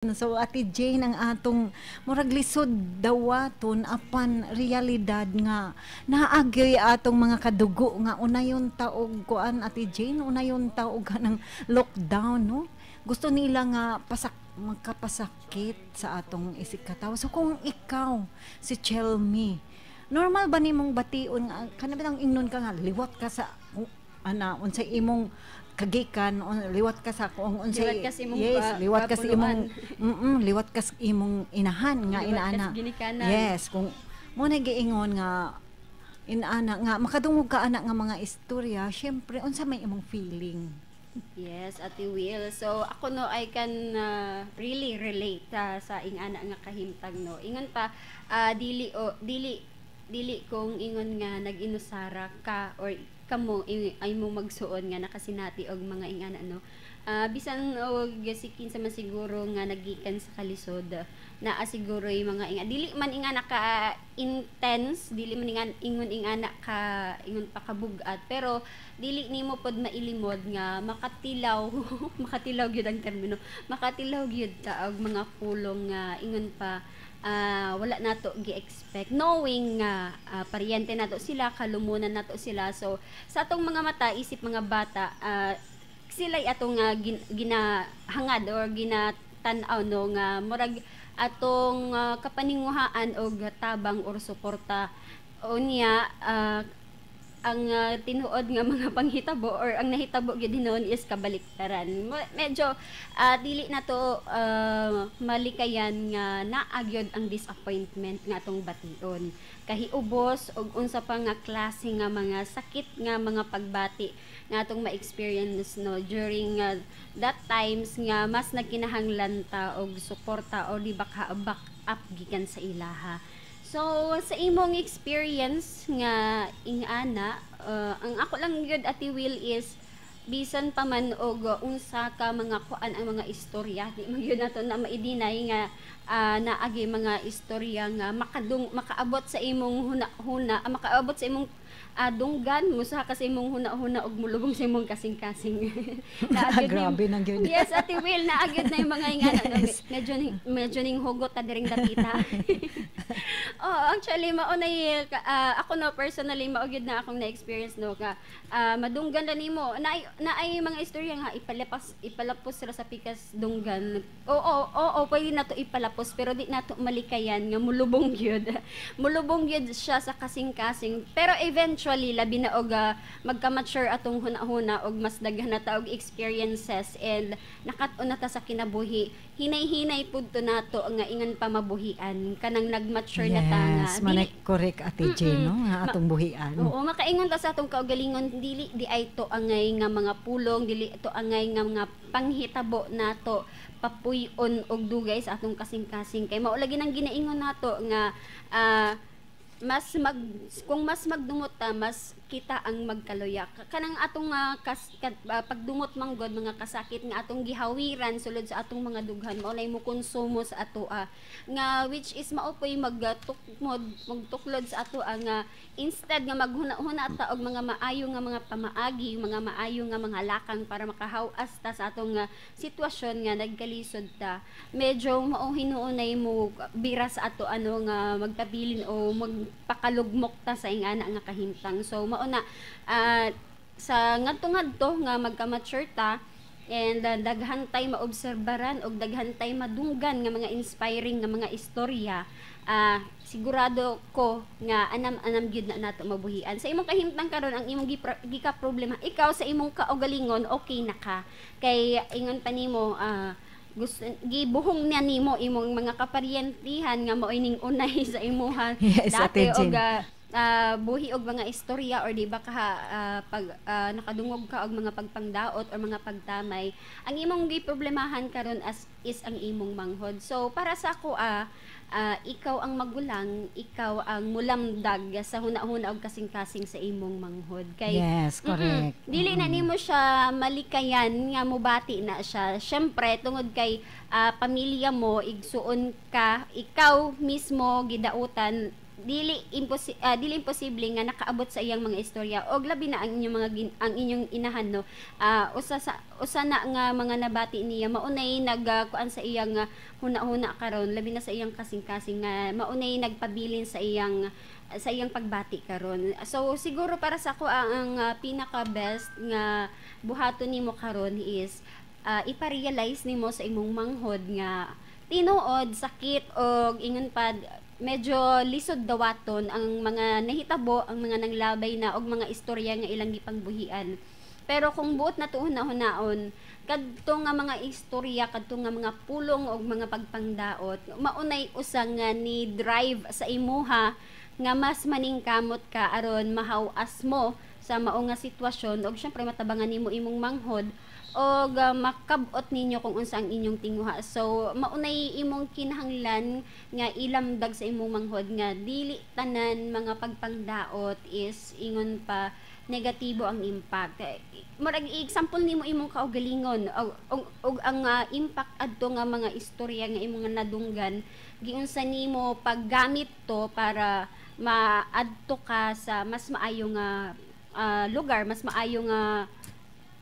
So, Ate Jane, ang atong murag lisod dawaton apan realidad nga naagyoy atong mga kadugo nga unayon ta og kuan, Ate Jane, unayon ta og kanang lockdown, no? Gusto nila nga pasak magkapasakit sa atong isig katawo. So kung ikaw si Chelmy, normal ba nimong bation nga kana bitang ingnon ka nga liwat ka sa ana unsay imong kagikan, liwat ka sa kung unsay Liwat ka sa imong yes, liwat ka sa imong kapuluan. Liwat ka sa imong inahan nga Liwat ka inaana. Sa ginikanan. Yes, kung mo na giingon nga inana nga makadungog ka ana nga mga istorya, syempre unsa may imong feeling? Yes, Ate Will. So ako, no, I can really relate sa ingana nga kahimtang, no. Ingon pa dili o dili dili kung ingon nga nag-inusara ka or kamo ay mo magsuon nga nakasinati og mga ingana, no. Bisan og si kinsa man siguro nga nagikan sa kalisod, naa siguro yung mga inga dili man ingana ka intense, dili man ingan ingon ingana ka ingon pa kabugat, pero dili nimo pod mailimod nga makatilaw, makatilaw gyud ang termino, makatilaw gyud ta og mga pulong nga ingon pa wala nato gi-expect, knowing nga paryente nato sila, kalumunan nato sila. So sa atong mga mata isip mga bata, sila'y atong ginahangad or ginatan-aw, no, nga murag atong kapaninguhaan og tabang or suporta. Unya ang tinuod nga mga panghitabo or ang nahitabo gyud hinuon is kabaliktaran. Medyo dili na to malikayan nga naa gyud ang disappointment nga atong bation. Kahiubos og unsa pa nga klase nga mga sakit nga mga pagbati nga atong ma-experience, no, during that times nga mas nagkinahanglan ta og suporta o di ba ka back up gikan sa ilaha. So, sa imong experience nga ingana, ang ako lang gyud, Ate Will, is bisan pa man og unsa ka mga kuan ang mga istorya, di man gyud nato na mai-deny nga naagi mga istorya nga makadung makaabot sa imong huna-huna, makaabot sa imong dunggan, musa ka sa imong huna-huna ug mulubong sa imong kasing-kasing. Naa gyud Grabe nang gyud. Yes, Ate Will, naa gyud na yung mga ingana, no? Medyo ning hugot ta diring dapita. Oh, actually mao na ako, no, personally mao gyud na akong na-experience, no, nga madunggan ra nimo na naay mga istorya nga ipalapos ra sa pikas dunggan. Oo, pwede nato ipalapos, pero di nato malikayan nga mulubong gyud. Mulubong gyud siya sa kasing-kasing. Pero eventually, labi na og magka-mature atong huna-huna og mas daghan na ta og experiences and nakat-on na ta sa kinabuhi, hinay-hinay pud to nato nga ingon pa mabuhian kanang nag-mature na ta nga Yes, manay correct, Ate Jane, no, nga atong buhian. Oo, makaingon ta sa atong kaugalingon, dili di ay to angay nga mga pulong, dili to angay nga mga panghitabo nato papuy-on og dugay sa atong kasing-kasing, kay mao lagi nang ginaingon nato nga mas mag kung mas magdumot ta, mas kita ang magkaluya. Kanang atong pagdumot manggod, mga kasakit nga atong gihawiran sulod sa atong mga dughan, mao nay mo konsumo sa atoa nga which is mao poy magtukmod, magtuklod sa atoa nga instead nga maghuna-huna ta og mga maayo nga mga pamaagi, mga maayo nga mga lakang para makahawas ta sa atong sitwasyon nga nagkalisod ta, medyo mao hinuonay mo bira sa ato ano nga magkabilin o magpakalugmok ta sa ingana nga kahimtang. So mao na sa ngadto-ngadto nga magka-mature ta and daghan tay maobserbaran og daghan tay madunggan nga mga inspiring nga mga istorya, sigurado ko nga anam-anam gyud na nato mabuhian. Sa imong kahimtang karon, ang imong gika problema, ikaw sa imong kaugalingon okay na ka, kay ingon pa nimo gusto gibuhong niya nimo imong mga kaparyentihan nga mao ining unay sa imuha Yes, dati Ate Jen. og buhi og mga istorya or di ba ka pag nakadungog ka og mga pagpangdaot or mga pagtamay. Ang imong giproblemahan karon as is ang imong manghod. So para sa ako, ikaw ang magulang, ikaw ang mulamdag sa huna-huna og kasing-kasing sa imong manghod kay Yes, correct. Dili na nimo siya malikayan nga mubati na siya. Syempre tungod kay pamilya mo, igsuon ka, ikaw mismo gidautan. Dili imposible nga nakaabot sa iyang mga istorya og labi na ang inyong mga ang inyong inahan, no? Usa sa usa na nga mga nabati niya maunay nagkuan sa iyang huna-huna karon, labi na sa iyang kasing-kasing nga maunay nagpabilin sa iyang pagbati karon. So siguro para sa ako, ang pinaka best nga buhaton nimo karon is ipa-realize nimo sa imong manghod nga tinuod sakit og ingon pa medyo lisod dawaton ang mga nahitabo, ang mga nanglabay na og mga istorya nga ilang gipangbuhian. Pero kung buot na tuon na hunaon, kadto nga mga istorya, kadto nga mga pulong og mga pagpangdaot, maunay usa nga ni drive sa imuha nga mas maningkamot ka aron mahaw-as mo sa mao nga sitwasyon og syempre matabangan nimo imong manghod og makab-ot ninyo kung unsa ang inyong tinguha. So maunay imong kinahanglan nga ilamdag sa imong manghod nga dili tanan mga pagpangdaot is ingon pa negatibo ang impact. Murag i-example nimo imong kaugalingon og ang impact adto nga mga istorya nga imong nadunggan, giunsa nimo paggamit to para maadto ka sa mas maayo nga lugar, mas maayo nga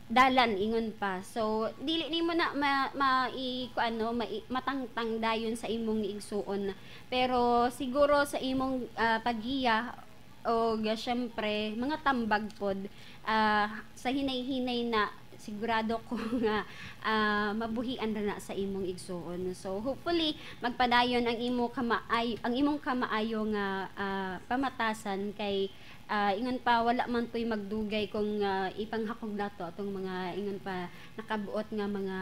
dalan ingon pa. So dili nimo na ma, ma i, ano, ma, matangtang dayon sa imong igsuon. Pero siguro sa imong paggiya og syempre mga tambag pod, sa hinay-hinay na sigurado ko nga mabuhian ra na sa imong igsuon. So hopefully magpadayon ang imong kamaayo nga pamatasan kay ingon pa wala man to'y magdugay kung ipanghakog nato atong mga ingon pa nakabuot nga mga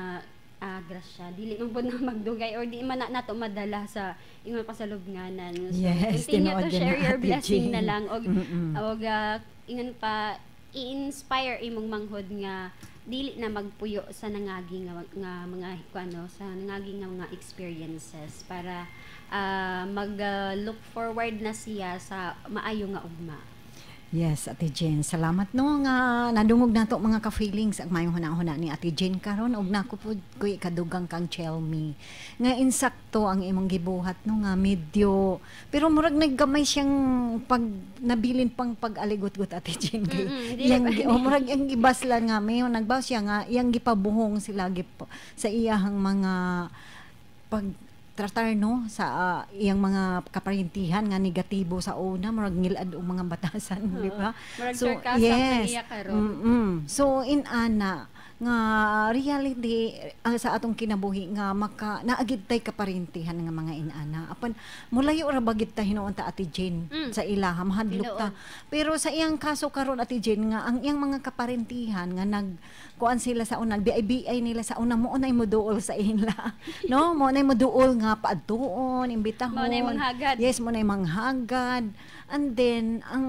grasya. Dili man pud na magdugay or di man na nato madala sa ingon pa sa lubnganan. So continue to Tinuod yun share na, your Ate blessing na Jane. lang og ingon pa i-inspire imong manghod nga dili na magpuyo sa nangagi nga mga kuano, sa nangagi nga mga experiences para mag look forward na siya sa maayo nga ugma. Yes, Ate Jane. Salamat, no, nga nadungog nato, mga ka-feelings, ang mayong huna-huna ni Ate Jane karon og nako pud ko'y kadugang kang Chelmy. Nga insakto ang imong gibuhat, no, nga medyo pero murag naggamay siyang pag nabilin pang pag-aligot-got, Ate Jane, kay Dili yang pa. Oh, murag ang gibaslan nga mayon nagbaw siya nga iyang gipabuhong sila sa iyahang mga pag tratar, no, sa iyang mga kaparintihan nga negatibo sa una, murag ngilad og mga batasan, di ba? Murag sarcasm na iya karon. So in ana nga reality sa atong kinabuhi nga maka naagid tay kaparintihan nga mga inana, apan mulayo ra bagid ta hinuon ta, Ate Jane, sa ilaha mahadlok ta. Pero sa iyang kaso karon, Ate Jane, nga ang iyang mga kaparintihan nga nag kuan sila sa una, BI nila sa una, mo nay moduol sa ila, no, mo nay moduol nga paadtuon, imbitahon. Mao nay manghagad. Yes, mo nay manghagad. And then ang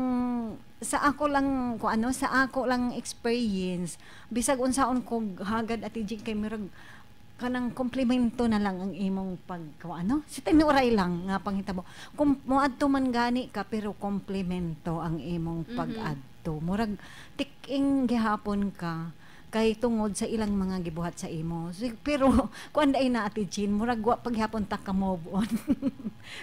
sa ako lang ko ano, sa ako lang experience, bisag unsaon ko hagad, Ate Jane, kay mirag kanang komplimento na lang ang imong pag ano, si tinuray lang nga panghitabo kung moadto man gani ka, pero komplimento ang imong pag-adto, murag tik-ing gihapon ka kay tungod sa ilang mga gibuhat sa imo. Pero kuan day na, Ate Jean, murag wa paghapon ta ka move on.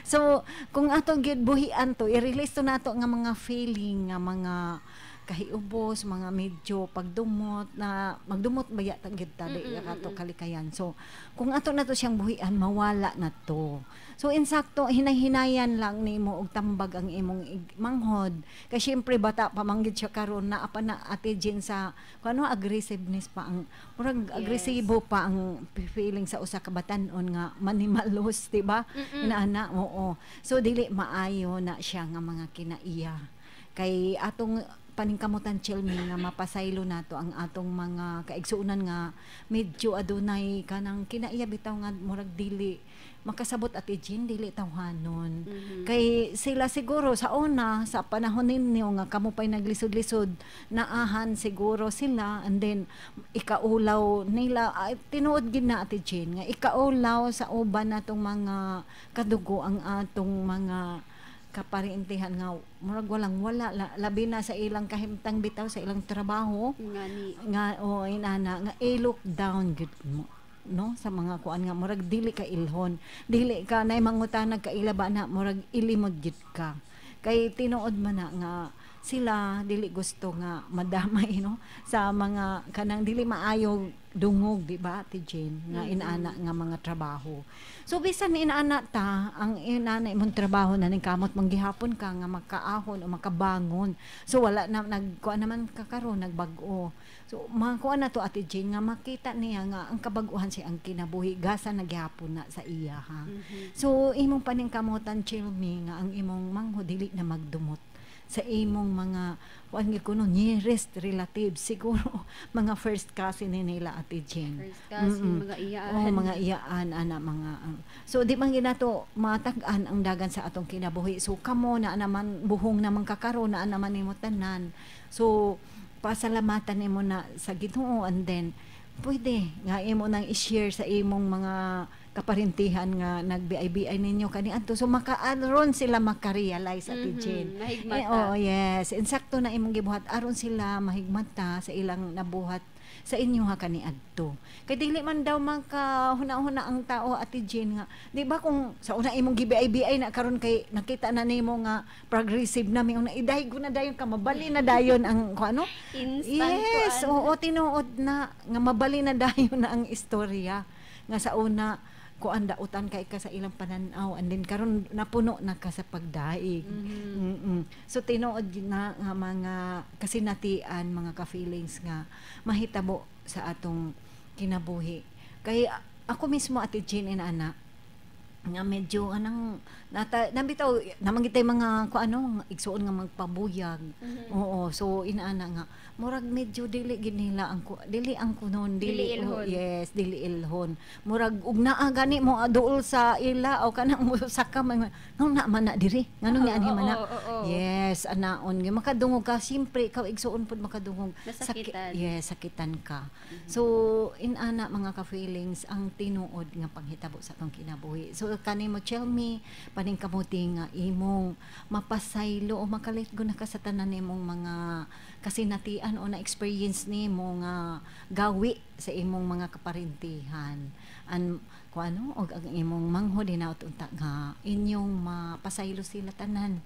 So kung atong gyud buhian to, i-release to nato nga mga feeling nga mga kahiubos, mga medyo pagdumot na magdumot baya ta gyud ta, di ka to kalikayan. So kung ato na to siyang buhian, mawala na to. So insakto hinay-hinayan lang nimo og tambag ang imong manghod. Kay syempre bata pa man gid siya karon, naa pa na, Ate Jen, sa kuno aggressiveness pa ang murag agresibo pa ang feeling sa usa ka batan-on nga manimalos, di ba? Inaana, oo. So dili maayo na siya nga mga kinaiya. Kay atong paningkamutan, Chelmi, nga mapasaylo nato ang atong mga kaigsuonan nga medyo adunay kanang kinaiya bitaw nga murag dili makasabot, Ate Jean, dili tawhanon. Kay sila siguro sa una, sa panahon ninyo nga kamo pa'y naglisod-lisod, naahan siguro sila and then ikaulaw nila. Ay, tinuod gid na, Ate Jean, nga ikaulaw sa uban natong mga kadugo ang atong mga kaparintihan nga murag walang wala, labi na sa ilang kahimtang bitaw sa ilang trabaho. Nga ni Nga o inana nga i-look down gud mo, no, sa mga kuan nga murag dili ka ilhon, dili ka nay mangutanag kaila ba na murag ilimod gid ka. Kay tinuod man na nga sila dili gusto nga madamay, no, sa mga kanang dili maayo dungog, di ba, Ate Jane, nga inaana nga mga trabaho. So bisan inaana ta ang inaana imong trabaho na ning kamot manggihapon ka nga makaahon o makabangon. So wala na nagkuan naman ka karon, nagbag-o. So makuan na to, Ate Jane, nga makita niya nga ang kabag-uhan siya ang kinabuhi gasa na gihapon na sa iya ha. So imong paningkamutan, Chilmi, nga ang imong manghod dili na magdumot sa imong mga kuan gyud kuno nearest relatives, siguro mga first cousin ni nila, Ate Jane. First cousin, mga iyaan. Oh, mga iyaan ana mga so di man ginato matag-an ang dagan sa atong kinabuhi. So kamo na naman buhong naman kakaron na naman nimo tanan. So pasalamatan nimo na sa Ginoo, and then pwede nga imo nang i-share sa imong mga kaparintihan nga nag-BI-BI ninyo kaniadto. So makaaron sila maka-realize, Ate Jane. Mahigmata. Eh, oo, yes. Insakto na imong gibuhat aron sila mahigmata sa ilang nabuhat sa inyo ha kaniadto. Kay dili man daw makahuna-huna ang tao, Ate Jane, nga di ba kung sa una imong gi-BI-BI na karon kay nakita na nimo nga progressive na mi una iday ko na dayon ka mabali na dayon ang kung ano. Instant Yes, kuan. Oo, tinuod na nga mabali na dayon na ang istorya nga sa una kuan dautan kay ka sa ilang pananaw, and then karon napuno na ka sa pagdaig. So tinuod gyud na nga mga kasinatian, mga ka-feelings nga mahitabo sa atong kinabuhi. Kay ako mismo, Ate Jane and ana, nga medyo anang nata nabitaw naman gitay mga ku ano igsuon nga magpabuyag. Oo, so inaana nga murag medyo dili gid nila ang dili ang kunon Dili dili, ilhon. Oh, yes, dili ilhon. Murag ug naa gani mo duol sa ila o kanang mo saka man nung na man na diri nganong nianhi man na. Oo, oo, oo. Yes, anaon gyud makadungog ka, siyempre ikaw igsuon pud makadungog. Nasakitan. Yes, sakitan ka. So inana mga ka-feelings ang tinuod nga panghitabo sa atong kinabuhi. So kani mo, Chelmi, paningkamuti nga imong mapasaylo o makalit go na ka sa tanan nimong mga kasinatian o na experience nimo nga gawi sa imong mga kaparintihan. An kung ano og ang imong manghod hinaut unta nga inyong mapasaylo sila tanan.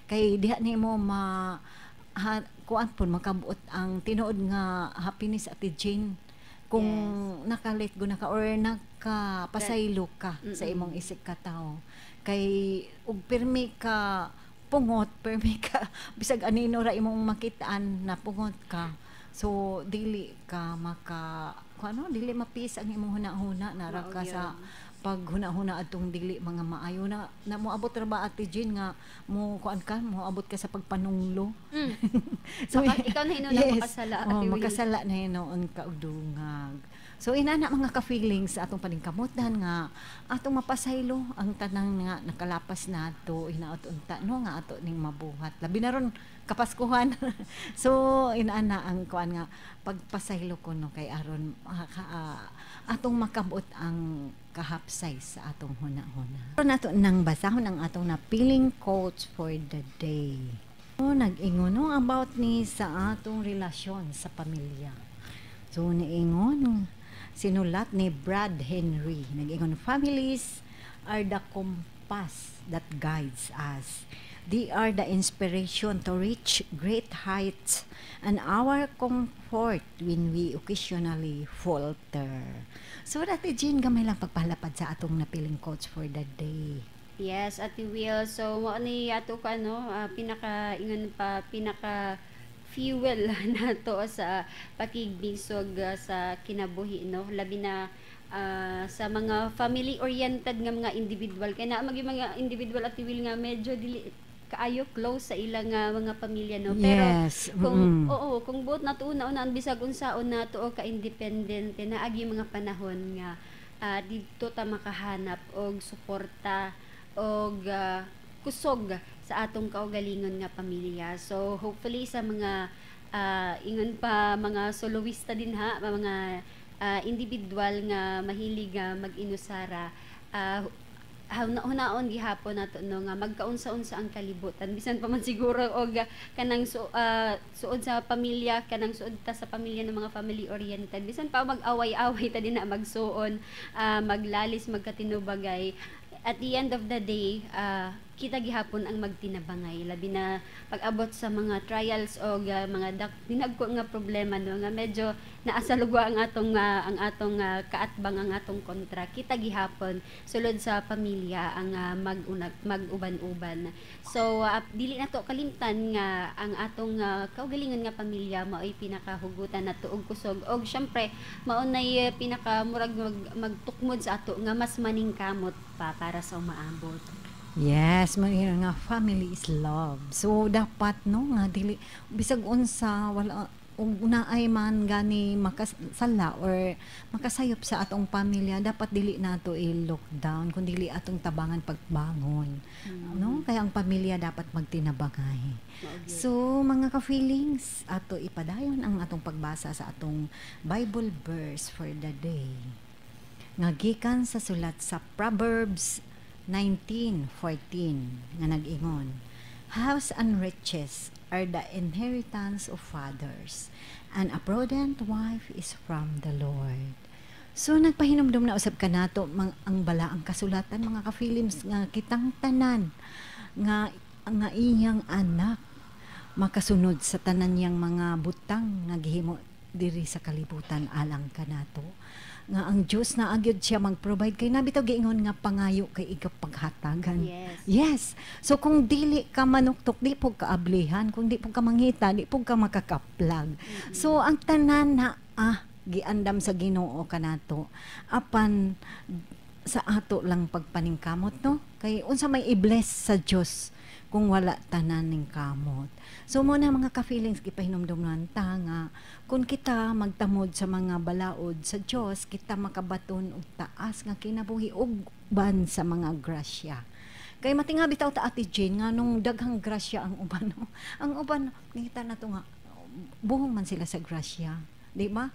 Kay diha nimo ma ha, kuan pud makabuot ang tinuod nga happiness, Ate Jane, kung nakalet go na ka or nakapasaylo ka sa imong isip katawo. Kay ug pirmi ka pungot, pirmi ka bisag anino ra imong makitaan na pungot ka, so dili ka maka kung ano, dili mapis ang imong huna-huna nara Mao ka sa gyud. Paghuna-huna atong dili mga maayo na na moabot ra ba, Ate Jean, nga mo kuan ka, moabot ka sa pagpanunglo? So, ikaw na hinuon ang makasala, Oh, Ate Will. Makasala na hinuon ka og dungag. So inana mga ka-feelings sa atong paningkamutan nga atong mapasaylo ang tanang nga nakalapas nato, hinaot unta no nga ato ning mabuhat. Labi na ron Kapaskuhan. So inana ang kuan nga pagpasaylo ko no kay aron atong makabot ang kahapsay sa atong huna-huna. Aron nato nang basahon ang atong napiling quotes for the day. So, nag-ingon no about ni sa atong relasyon sa pamilya. So niingon, sinulat ni Brad Henry. Nag-ingon, "Families are the compass that guides us. They are the inspiration to reach great heights and our comfort when we occasionally falter." So, Ate Jean, gamay lang pagpalapad sa atong napiling quotes for the day. Yes, Ate Will. So, mao ni ato ka no, pinaka ingon pa pinaka fuel nato sa pakigbisog sa kinabuhi no, labi na sa mga family oriented nga mga individual, kay naa magi mga individual, Ate Will, nga medyo dili kaayo close sa ilang mga pamilya no, pero kung oo, kung buot nato una-unaan bisag unsaon nato o ka independent, naagi mga panahon nga didto ta makahanap og suporta og kusog sa atong kaugalingon nga pamilya. So hopefully sa mga ingon pa mga soloista din ha, mga individual nga mahilig nga mag-inusara, hunaon gihapon nato no nga magkaunsa-unsa ang kalibutan, bisan pa man siguro og kanang suod sa pamilya, kanang suod ta sa pamilya ng mga family oriented, bisan pa mag-away-away ta din na magsuon, maglalis, magkatinubagay, at the end of the day. Kita gihapon ang magtinabangay, labi na pag-abot sa mga trials o mga dinagko nga problema, no, nga medyo naa sa lugwa ang atong kaatbang, ang atong kontra. Kita gihapon sulod sa pamilya ang mag-unag mag-uban-uban. So dili nato kalimtan nga ang atong kaugalingon nga pamilya mao'y pinakahugutan nato og kusog, og syempre mao nay pinaka murag magtukmod sa ato nga mas maningkamot pa para sa umaabot. Yes, mahirap nga family is love. So dapat, no, nga dili bisag unsa, wala ug naay man gani makasala or makasayop sa atong pamilya, dapat dili nato i-look down kun dili atong tabangan pagbangon. No? Kaya ang pamilya dapat magtinabangay. Mao gyud. So mga ka-feelings, ato ipadayon ang atong pagbasa sa atong Bible verse for the day, nga gikan sa sulat sa Proverbs 19:14 nga nag-ingon, "House and riches are the inheritance of fathers, and a prudent wife is from the Lord." So nagpahinumdum na usab kanato ang balaang kasulatan, mga ka-feelings, nga kitang tanan nga nga iyang anak makasunod sa tanan niyang mga butang nga gihimo diri sa kalibutan alang kanato, nga ang Dios na agyod siya mag-provide, kay nabitaw giingon nga pangayo kay ikapaghatagan. Yes. So kung dili ka manuktok, di pud ka ablihan. Kung di pud ka mangita, di pud ka makakaplag. So ang tanan na giandam sa Ginoo kanato. Apan sa ato lang pagpaningkamot, no, kay unsa may i-bless sa Dios kung wala tanan ning kamot? So mo na, mga ka-feelings, gipahinumdumnan ta nga kung kita magtamod sa mga balaod sa Dios, kita makabaton og taas nga kinabuhi ug ban sa mga grasya. Kay matinga bitaw ta, Ate Jane, nga nung daghang grasya ang uban, no? Ang uban ngita na to nga buhong man sila sa grasya, di ba?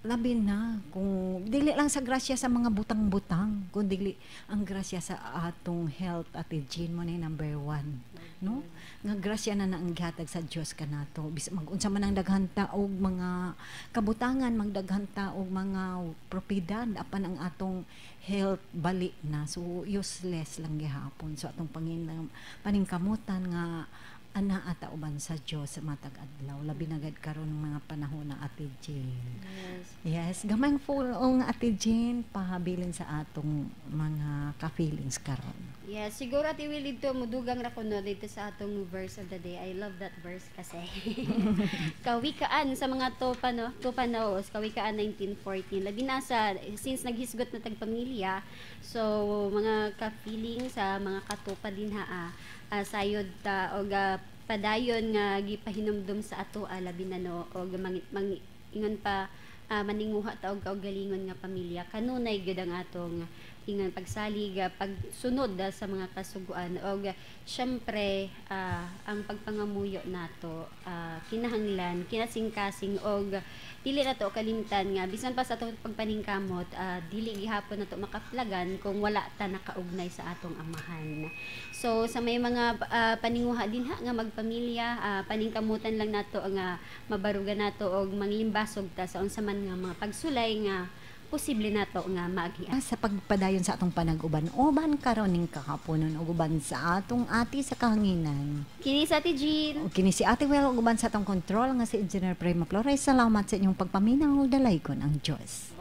Labi na kung dili lang sa grasya sa mga butang-butang, kung dili ang grasya sa atong health, Ate Jean, mo na yung number one, no, nga grasya na na ang gihatag sa Dios kanato. Bis magunsa man ang daghan ta og mga kabutangan, magdaghan ta og mga propiedad, apan ang atong health bali na, so useless lang gihapon. So atong paningkamutan nga ana ata uban sa Dios sa matag adlaw, labi na gad karon mga panahon na, Ate Jane. Yes. Yes, gamayng pulong, Ate Jane, pahabilin sa atong mga ka-feelings karon. Yes, siguro, Ate Will, dito mudugang ra kuno dito sa atong verse of the day. I love that verse kasi. Kawikaan sa mga topa, no, tupanaos, Kawikaan 19:14. Labi na sa since naghisgot na tag pamilya, so mga ka-feeling sa mga katupa din ha, sayod ta og padayon nga gipahinumdum sa ato, labi na, no, og mang, ingon pa, maninguha ta og kaugalingon nga pamilya. Kanunay gyud ang atong ingon pagsalig, pagsunod sa mga kasuguan og syempre ang pagpangamuyo nato, kinahanglan kinasingkasing og dili nato kalimtan nga bisan pa sa atong pagpaningkamot, dili gihapon nato makaplagan kung wala ta nakaugnay sa atong Amahan. So sa may mga paninguha dinha nga magpamilya, paningkamutan lang nato nga mabarugan nato og manglimbasog ta sa unsa man nga mga pagsulay nga posible nato nga maagian. Sa pagpadayon sa atong panag-uban-uban karon ning kahaponon ug uban sa atong ati sa kahanginan. Kini sa Ate Jean. Ug kini si Ate Well ug uban sa atong control nga si Engineer Prema Flores. Salamat sa inyong pagpaminaw. Dalaygon ang Dios.